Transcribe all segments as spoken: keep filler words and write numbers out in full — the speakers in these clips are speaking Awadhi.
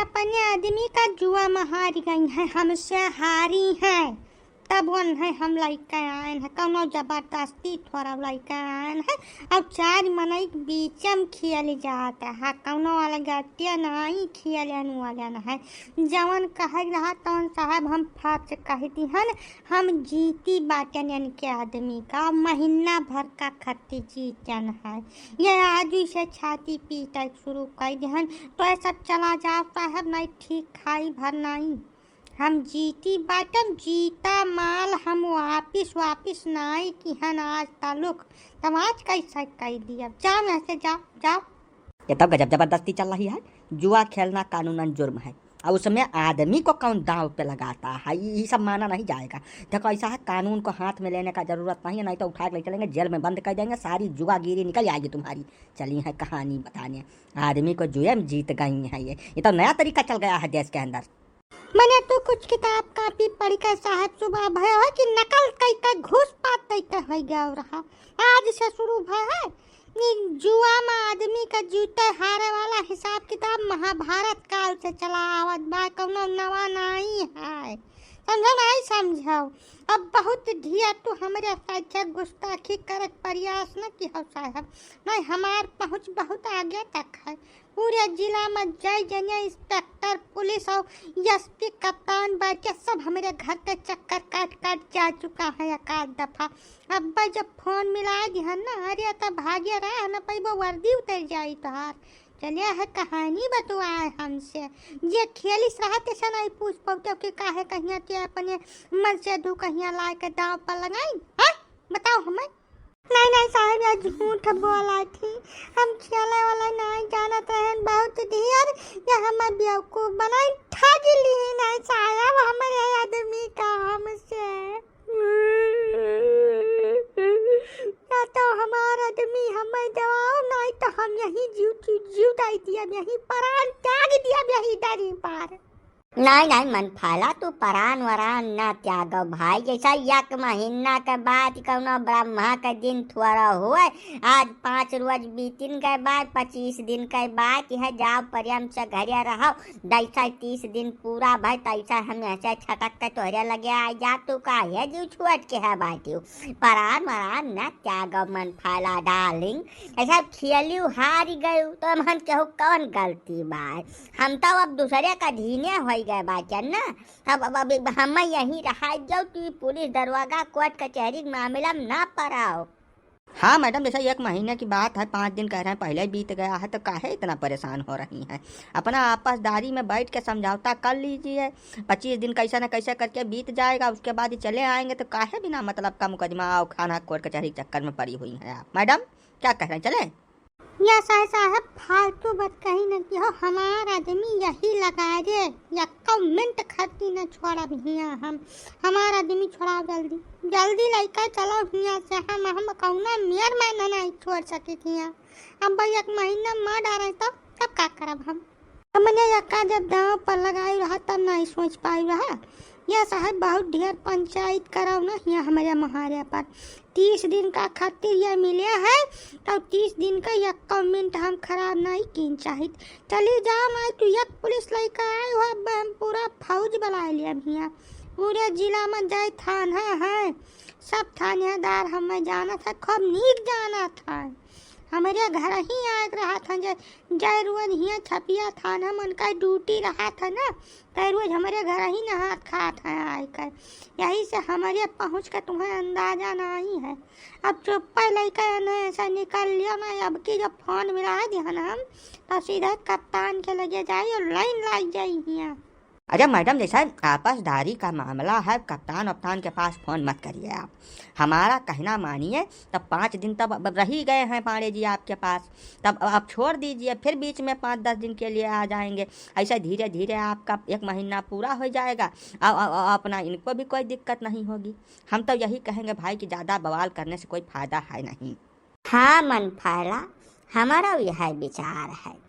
अपने आदमी का जुआ में हार गई हैं, हमसे हारी हैं, तब उन्हें हम लइके आएन हैं, कौनो जबरदस्ती थोड़ा लइके आएन हैं। और चार मनई के बीच में खेल जात है, कौनो अलगतिया नाई खेलन वालन है। जवन कहे रहा तवन साहब हम फर्ज कह दिहन, हम जीती बाटन इनके आदमी का, महीना भर का खत्ती जीतन है। ये आज से छाती पीटे शुरू कर दिहन, तो ये सब चला जाओ साहब, नहीं ठीक खाई भर नहीं। हम जीती बाटन, जीता माल हम वापिस, वापिस नाई किहन आज तालुक। तब आज कैसे कह दिया? जाओ यहाँ से, जाओ, जाओ। ये तब गजब जबरदस्ती चल रही है। जुआ खेलना कानूनन जुर्म है, और उसमें आदमी को कौन दांव पे लगाता है, ये, ये सब माना नहीं जाएगा। देखो, ऐसा है, कानून को हाथ में लेने का जरूरत नहीं है, नहीं तो उठा के ले चलेंगे, जेल में बंद कर देंगे, सारी जुआगीरी निकल आएगी तुम्हारी। चली है कहानी बताने, आदमी को जुए में जीत गई है। ये, ये तो नया तरीका चल गया है देश के अंदर। मने तू कुछ किताब कापी पढ़ के साहब सुबह भय हो कि नकल कई के घूस पात दई के हो गया रहा। आज से शुरू भय है। नी जुआ में आदमी का जीते हारे वाला हिसाब किताब महाभारत काल से चला आवत बा, कौनो नवा नाई है। समझो नहीं समझो? अब बहुत ढिया तू हमरे साथे गुस्ताखी करे के प्रयास न किहो साहब। नहीं, हमार पहुँच बहुत आगे तक है। पूरे जिला में जय जने इंस्पेक्टर पुलिस और एसपी कप्तान बैठ के सब हमरे घर के चक्कर काट काट जा चुका है एक आध दफा। अब जब फोन मिला दिहन ना, अरे तब भागे रह न पैबो, वर्दी उतर जाई तोहार। चले है कहानी बतुआए हमसे, जे खेलिस रहा तैसे नहीं पूछ पौते कि काहे कहिया ते अपने मन से दू कहिया लाए के दांव पर लगाई। हाँ, बताओ हमें। नहीं, नहीं साहब, या झूठ बोला थी। हम खेले वाला नहीं जानत रहन, बहुत ढेर या हमें बेवकूफ बनाई, ठग ली नहीं साहब, हमरे आदमी का हमसे। या तो हमार आदमी हमें देवाओ, नहीं तो हम यही जीव, जीव, जीव दाई दिया, यही प्राण त्याग दिया, यही दरी पर। नाहीं, नाहीं, मन फैला, तू परान वरान न त्यागो भाई। जैसा एक महीना के बाद कौनो ब्रह्मा के दिन थोड़ा हुए, आज पाँच रोज बीतिन के बाद, पच्चीस दिन के बाद, यह जाओ प्रेम से घरे रहो, जैसा तीस दिन पूरा भय, तैसा हम यहाँ से छटक के तोहरे लगे आ जा। तू काहे जीव छोड़ के है बाटियो? परान वरान न त्यागो मन फैला डार्लिंग। ऐसा खेलियो हार गयो, तो हमन केहू कौन गलती बा? हम तो अब दूसरे का अधीने होई गए बाचन ना। अब, अब, अब हम यहीं रहा जाओ, तू पुलिस दरोगा कोर्ट कचहरी के मामला में ना पड़ाओ। हाँ मैडम, जैसा एक महीने की बात है, पाँच दिन कह रहे हैं पहले बीत गया है, तो काहे इतना परेशान हो रही हैं? अपना आपसदारी में बैठ के समझौता कर लीजिए। पच्चीस दिन कैसे न कैसे करके बीत जाएगा, उसके बाद ही चले आएंगे, तो काहे बिना मतलब का मुकदमा और थाना कोर्ट कचहरी के चक्कर में पड़ी हुई हैं आप? मैडम, क्या कह रहे हैं, चले? या साहब, साहब, फालतू बात कहीं न किहो, हमार आदमी यही लगा रे, यक्को मिनट खत्ती न छोड़ब हियाँ हम, हमार आदमी छोड़ाओ जल्दी, जल्दी लइके चलो हियाँ से, हम, हम कौना मेर में न नहीं छोड़ सकित हियाँ। अब भाई एक महीना मार डारे तो तब का करब हम? हमने यक्का जब दांव पर लगाई रहा तब नहीं सोच पाई रहा। या साहब बहुत ढेर पंचायत कराओ ना हियाँ हमारे महारे पर। तीस दिन का खातिर ये मिले है, तो तीस दिन का यक्को मिनट हम खराब नहीं कीन चाहित। चली जाओ, नहीं तो एक पुलिस लइके आए हो, अब हम पूरा फौज बुला लिया हियाँ। पूरे जिला में जय थाना है, सब थानेदार हमें जानत है, खूब नीक जानत है। हमरे घर ही आए रहत हैं, जय, जय रोज हियाँ छपिया थाना में उनका ड्यूटी रहत है ना, तय रोज हमरे घर ही नहात खात हैं आए कर। यही से हमरे पहुँच के तुम्हें अंदाजा नहीं है। अब चुप्पे लइके इन्हें ऐसा निकल लियो ना, अब की जब फोन मिला दिया ना हम, तो सीधे कप्तान के लगे जाई और लाइन लाग जाई हियाँ। अरे मैडम, जैसा आपसदारी का मामला है, कप्तान वप्तान के पास फोन मत करिए आप, हमारा कहना मानिए। तब पाँच दिन तब अब रह ही गए हैं पांडे जी आपके पास, तब अब आप छोड़ दीजिए, फिर बीच में पाँच दस दिन के लिए आ जाएंगे। ऐसे धीरे धीरे आपका एक महीना पूरा हो जाएगा, और, और, और अपना इनको भी कोई दिक्कत नहीं होगी। हम तो यही कहेंगे भाई कि ज़्यादा बवाल करने से कोई फायदा है नहीं। हाँ मन फैला, हमारा यह विचार है।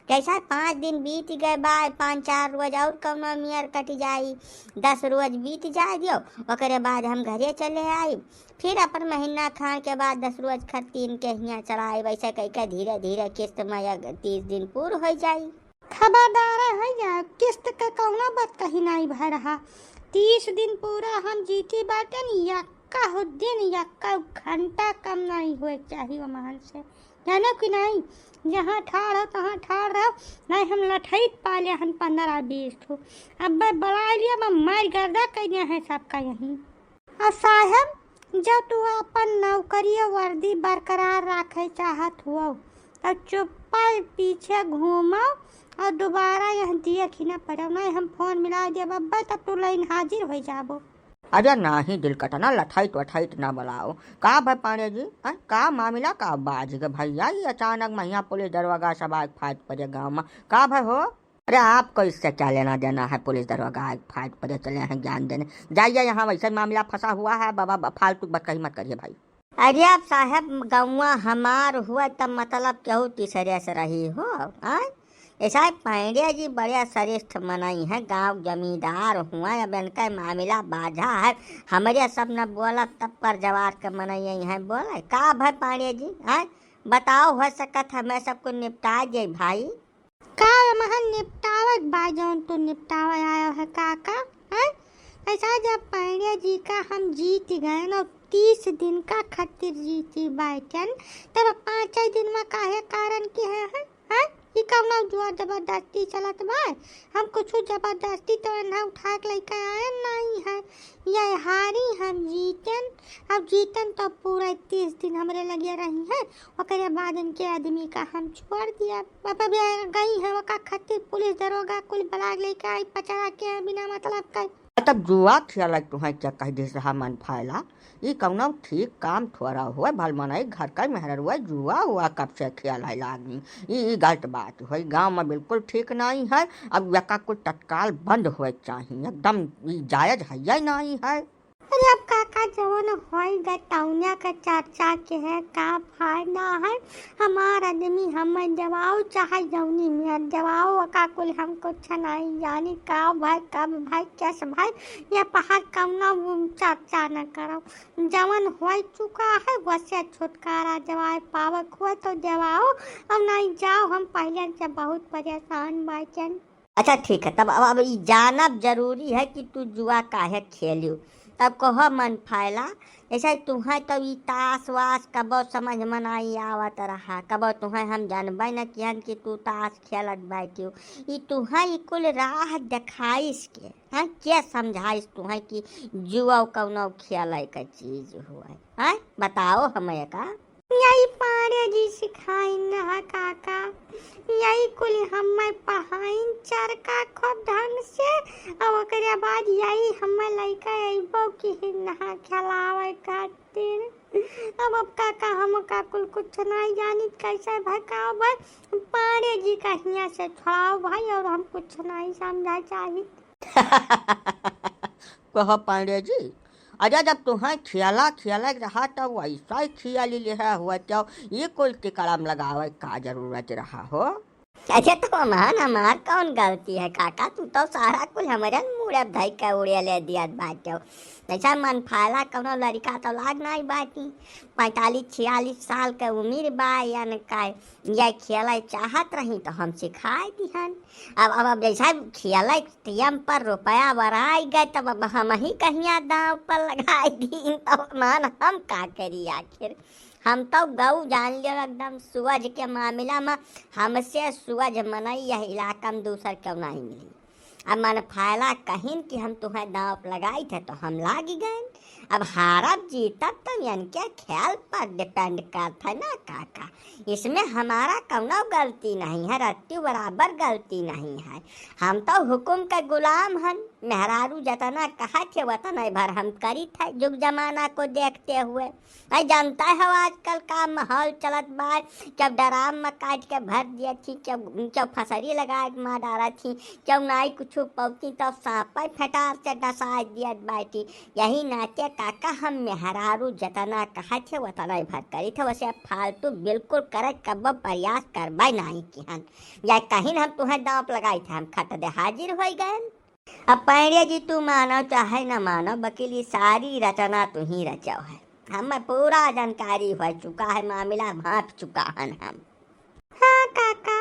जैसा पाँच दिन बीत गए बा, पाँच चार रोज और कौनो मियर कट जाई, दस रोज बीत जाए दियो, ओकरे बाद हम घरे चले आई। फिर अपन महीना खान के बाद दस रोज खत्ती इनके हियाँ चलाई, वैसे कह के धीरे धीरे किस्त में या तीस दिन पूर हो जाई। खबरदार हो जाए। किस्त के कौनो बात कही नाहीं भय रहा। तीस दिन पूरा हम जीती बाटेन, यक्का हो दिन, यक्का घंटा कम नाहीं होए चाही ओमहन से। जानो कि नाहीं, जहाँ ठाड़ हो, तहाँ ठाड़ रहो। नाहीं, हम लठैत पाले हन पन्द्रह बीस ठो। अब बलाइ लिया, अब मार गर्दा कइले हैं सबका यहीं। और साहेब, जब तू अपन नौकरी और वर्दी बरकरार राखे चाहत हुआ, तो चुप्पा पीछे घूमो और दोबारा यहाँ दिए खिना पड़ो। नाहीं, हम फोन मिला देब अब्बे, तब तू लाइन हाजिर होइ जाबो। अरे नाहीं दिल कटना, लठैत वठैत ना बलाओ। का भाई पांडे जी, हैं? का मामिला का बाज गए भैया? ये अचानक महिया पुलिस दरोगा सब आग फाट पड़े गाँव में। का भाई हो? अरे आपको इससे क्या लेना देना है, पुलिस दरोगा आग फाट पड़े चले हैं ज्ञान देने। जाइए, यहाँ वैसे मामला फंसा हुआ है बाबा, ब-, फालतू बतकही मत करिए भाई। अरे अब साहेब, गौवा हमार हुआ तब मतलब केहू तीसरे से रही हो, आय? ऐसा है, पांड्या जी बड़े श्रेष्ठ मनई हैं, गांव जमींदार हुआ, अब इनका मामला बाझा है, हमरे सब न बोला तब कर जवार के मनई हैं, बोले का भाई पांड्या जी, आय? बताओ, हो सकत हमें सबको निपटा जाए भाई। का महन निपटावत बा, जौन तू निपटावे आयो है काका, हैं? ऐसा जब पांड्या जी का हम जीत गए न, तीस दिन का खातिर जीती बाटन, तब पाँच दिन में काहे कारण की है, हैं? हैं? ई कौनो जुआ जबरदस्ती चलत बा? हम कुछ जबरदस्ती तो ना उठा के लेके आए नहीं है, ये हारी हम जीतन, अब जीतन तो पूरा तीस दिन हमरे लगे रही है, ओकरे बाद इनके आदमी का हम छोड़ दिया। बाबा भी गई है, ओका खातिर पुलिस दरोगा कुल बलाग लेके आई, पचड़ा के बिना मतलब का। तब जुआ खेला तुहैं क्या कह दिस रहा मन फायला? ई कौनो ठीक काम थोड़ा हुआ, भल मनई घर का मेहररुआ जुआ हुआ कब से खेला लागी? ई, ई गलत बात हुई, गाँव में बिल्कुल ठीक नहीं है। अब यका कुल तत्काल बंद हुए चाहिए, एकदम ई जायज है या नहीं है। अरे अब काका जवन होई गए तौनिया के चर्चा के है, का फायदा है? हमार आदमी हमें देवाओ चाहे जौनी में देवाओ, का कुल हम कुछ नहीं जानी, का भाई कब भाई कैसे भाई, ये पहाड़ कौनो चर्चा न करो। जवन हो चुका है वसे छुटकारा जवाए पावक हुए तो देवाओ, और नहीं जाओ, हम पहले से बहुत परेशान बाचन। अच्छा ठीक है, तब अब, अब ई जानब जरूरी है कि तू जुआ काहे खेलियो। तब कहो मन फायला, जैसे तुहें तो ई ताश वाश कबो समझ में नाई आवत रहा, कबो तुहें हम जानबे न किहन कि तू ताश खेलत बैठियो। ई तुहें ई कुल राह देखाइस के, हाँ, के समझाइस तुहें कि जुआ कौनो खेले के चीज हुए, हाँ? बताओ हमें का। यही पाड़े जी सिखाइन रहा काका, यही कुल हमें पढ़ाइन चरका खूब ढंग से, अब ओकरे बाद यही हमें लइका अइबो की नहा खिलावे खातिर। अब, अब काका हम का कुल कुछ नहीं जानित, कैसे भाई का भाई पाड़े जी का हियाँ से छोड़ाओ भाई, और हम कुछ नहीं समझा चाहित। कहो पांडे जी, अरे जब तुहें खियाला खियाला रहा तब वैसा ही खियाली लिहा हुआ, तो ये कुल के कलम लगावे का जरूरत रहा हो? अच्छा तो अमान हमार कौन गलती है काका, तू तो सारा कुल हमरे मुड़े धई के उड़े ले दियत बाटे। ऐसा मन फायला कौनो लड़का तो लाग नहीं बाटी, पैंतालीस छियालीस साल के उम्र बा, यान का ये खेले चाहत रही तो हम सिखाए दिहन। अब, अब, अब जैसा खेले टीएम पर रुपया बराई गए, तब अब हम ही कहिया दांव पर लगाई दीन, तब मान हम का करी आखिर? हम तो गऊ जान लियो एकदम सुअज के मामला में, हमसे सुअज मनई यह इलाका में दूसर क्यों नहीं मिली। अब मन फायला कहिन कि हम तुहें दांव पर लगाई थे तो हम लागी गए। अब हारब जीतब तो इनके खेल पर depend करत है ना काका। इसमें हमारा कौनो गलती नहीं है, रत्ती बराबर गलती नहीं है। हम तो हुकुम के गुलाम हन, मेहरारू जतना कहा थे वतने भर हम करित है, जुग जमाना को देखते हुए। अरे जानता है आजकल का माहौल चलत बा, केव डराम में काट के भर दिया थी, केव, केव फसरी लगा के मार डारा थी, केव नाई कुछ पौती तो सांपे फटार से डसाए दियत बाटी। यही नाते काका हम मेहरारू जतना कहा थे वतना ही भर करी थे, वसे फालतू बिल्कुल करे कब्बो प्रयास करबे नहीं किहन। या कहीं हम तुहें दांव लगाई थे, हम खट दे हाजिर हो गए। अब पैरे जी तू मानो चाहे न मानो, बकिल ई सारी रचना तू ही रचो है। हमें पूरा जानकारी हो चुका है, मामला भांप चुका हन हम। हाँ काका,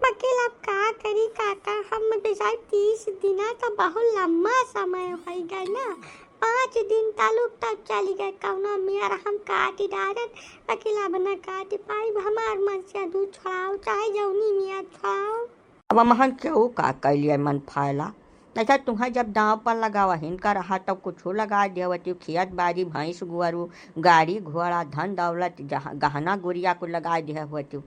बकिल अब का करी काका, हम शायद तीस दिना तो बहुत लम्बा समय होइ गए ना, पाँच दिन तालुक तब चली गए, कौनो मेर हम काटि डारन, लेकिन अब न काटि पाइब। हमार मन से दूध छोड़ाओ, चाहे जौनी मेर छोड़ाओ। अब हमहन केहू का कैलिए मन फायला, नहीं तो तुहें जब दाँव पर लगावहिन का रहा तब कुछू लगाइ दिहे होतिउ, खेत बारी, भैंस गोरू, गाड़ी घोड़ा, धन दौलत, जहाँ गहना गुरिया कुल लगाइ दिहे होतिउ।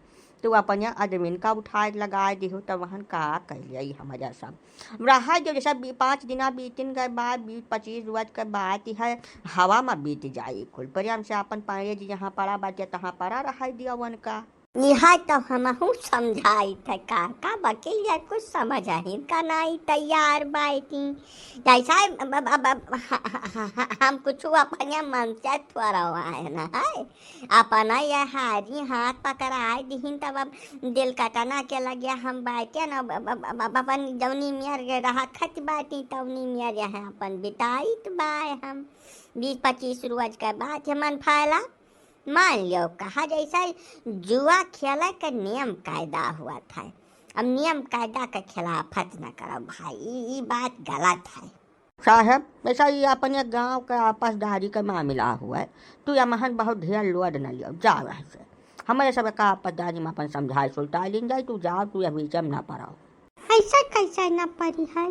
तू अपने आदमीन का उठाए लगाए दिहु, तब वहन का कैलिए हमरे सब। रहा जो जैसे बी-, पाँच दिना बीतिन गए बाद, बीस पच्चीस रोज के बात है, हवा में बीत जाई कुल। प्रेम से अपन पांड़े जी जहाँ पड़ा बाटे, तहाँ पड़ा रहा दिया उनका। इहा तो हमहू समझाई थे काका, वकील यार कुछ समझ ही का नाई तैयार बाटी। जैसा अब, अब, अब, अब, ह-, ह-, ह-, ह-, हम कुछ अपने मन से थोड़ा है ना है। अपना ये हारी हाथ पकड़ाए दिहिन, तब अब दिल कटना के लगे हम बैठे न, अब, अब, अब, अब अपन जौनी मेर के रहा खत बाटी, तौनी मेर यहाँ अपन बिताइत बाय हम। बीस पच्चीस रोज के बात है मन फायला। मान लियो, कहा जैसा जुआ खेले के नियम कायदा हुआ था, अब नियम कायदा के खिलाफत न करो भाई, ई, ई बात गलत है। साहब, ऐसा ही अपने गांव के आपसदारी के मामला हुआ है। तू या महन बहुत ढेर लोड न लियो, जाओ यहाँ से। हमारे सब का आपसदारी में अपन समझाए सुलटाए लीन जाए, तू जाओ, तू या बीच में ना पड़ाओ। ऐसा कैसे न पड़ी है?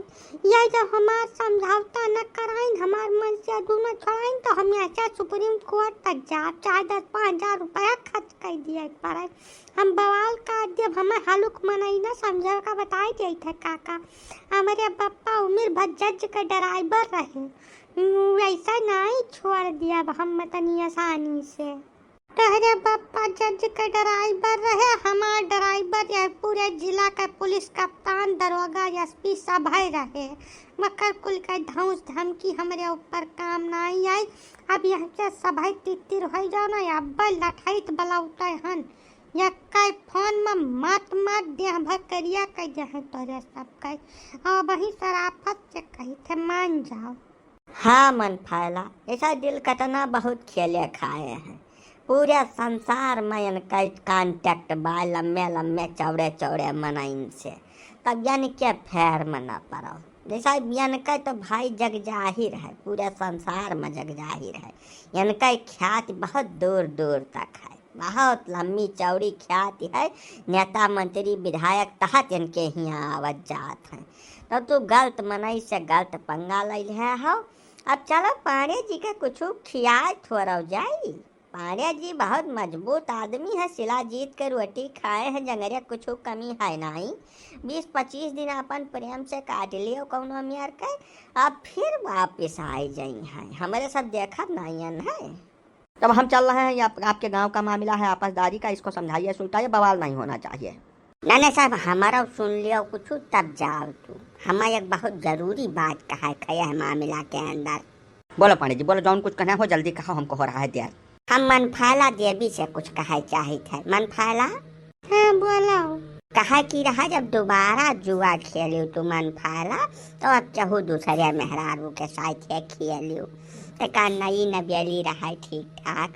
ये जो हमार समझौता न कराइन, हमार मन से दूनो छोड़ाइन, तो हम यहाँ से सुप्रीम कोर्ट तक जाब, चाहे दस पाँच हजार रुपया खर्च कर दिए पड़े। हम बवाल काट देब, हमें हलुक मनई ना समझे का बताई देत है काका। हमरे पप्पा उम्र भर जज के ड्राइवर रहे, उ ऐसा नहीं छोड़ दिया हम मतनी आसानी से। तोहरे पप्पा जज के ड्राइवर रहे, हमार ड्राइवर यह पूरे जिला के पुलिस कप्तान, दरोगा, एसपी सभे रहे। मकर कुल के धौंस धमकी हमरे ऊपर काम नाई आई। अब यहाँ से सभे तितिर हो जाओ ना, अब लठैत बलौटे हन। यक्कै फोन में मात मात देह भर करिया कह दे हैं तोरे सबकै। अब वही शराफत से कही थे मान जाओ। हाँ मन फायला, ऐसा दिल कटना बहुत खेले खाए हैं। पूरे संसार में इनका कॉन्टैक्ट बा लम्बे लम्बे चौड़े चौड़े मनइन से, तब यानी के फेर में न पड़ो। जैसा इनका तो भाई जग जाहिर है, पूरे संसार में जग जाहिर है। इनका ख्याति बहुत दूर दूर तक है। बहुत लम्बी चौड़ी ख्याति है, नेता मंत्री विधायक तहत इनके हियाँ आवत जात हैं। तब तू गलत मनई से गलत पंगा लैले हो। अब चलो पांड़े जी के कुछ खियाए थोड़ा जाई। पांड़े जी बहुत मजबूत आदमी है, शिलाजीत के रोटी खाए हैं, जंगरे कुछ कमी है नाई। बीस पच्चीस दिन अपन प्रेम से काट लियो कौनो मेर के, अब फिर वापस आए जाई हैं। हमरे सब देखत नाइयन है। तब हम चल रहे हैं, ये आप, आपके गांव का मामला है आपसदारी का, इसको समझाइए, सुलटाइए, बवाल नहीं होना चाहिए। ना, ना साहब, हमारा सुन लियो कुछ, तब जाओ तू। हमारा एक बहुत जरूरी बात कहा है, खया है मामला के अंदर। बोलो पांडे जी, बोलो, जौन कुछ कहना हो जल्दी कहो, हमको हो रहा है देर। हम मनफाला देवी से कुछ कहे चाहित है। मनफाला? हाँ, बोलो। कहा कि रहा, जब दोबारा जुआ खेलियो तू मनफाला, तो अब चहु दूसरे मेहरारू के साथ है खेलियो। तो का नई नबेली रहा है ठीक ठाक,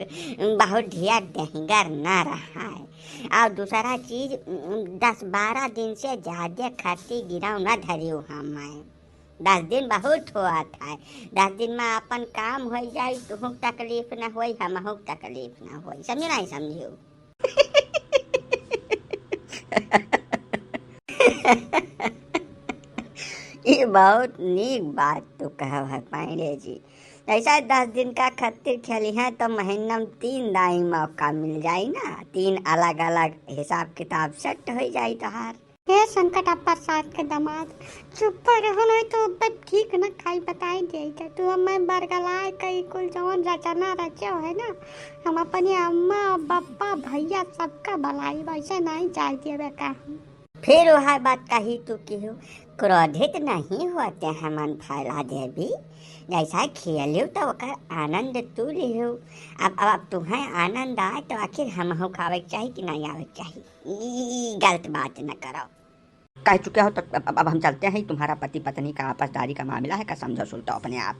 बहुत ढेर देहगर न रहा है। और दूसरा चीज, दस बारह दिन से ज्यादा खत्ती गिराव न धरियो हम। दस दिन बहुत होत है, दस दिन में अपन काम हो जाई, तुहूँ तकलीफ न होई, हमहूँ तकलीफ न होई, समझो नहीं समझो? ये बहुत नीक बात तू कहव है पांडे जी। ऐसा दस दिन का खत्तिर खेली है तो महीना में तीन दाई मौका मिल जाई ना, तीन अलग अलग हिसाब किताब सेट हो जाई तोहार। हे संकट प्रसाद के दामाद, चुप रहो, नहीं तो अब ठीक न खाई बताई दे। तू अब मैं बरगलाए कई कुल जवन रचना रचे है ना, हम अपने अम्मा, बप्पा, भैया सबका भलाई वैसे नहीं चाहती है बेटा। फिर वह बात कही तू की हो, क्रोधित नहीं होते हैं मनफाला देवी, जैसा खेलियो तो ओकर आनंद तू लिहो। अब, अब, अब तुम्हें आनंद आए तो आखिर हमहू खावे के चाही कि नहीं आवे के चाही? ई गलत बात न करो। कह चुके हो तो अब, अब, अब हम चलते हैं, तुम्हारा पति पत्नी का आपसदारी का मामला है, का समझो सुलटो अपने आप।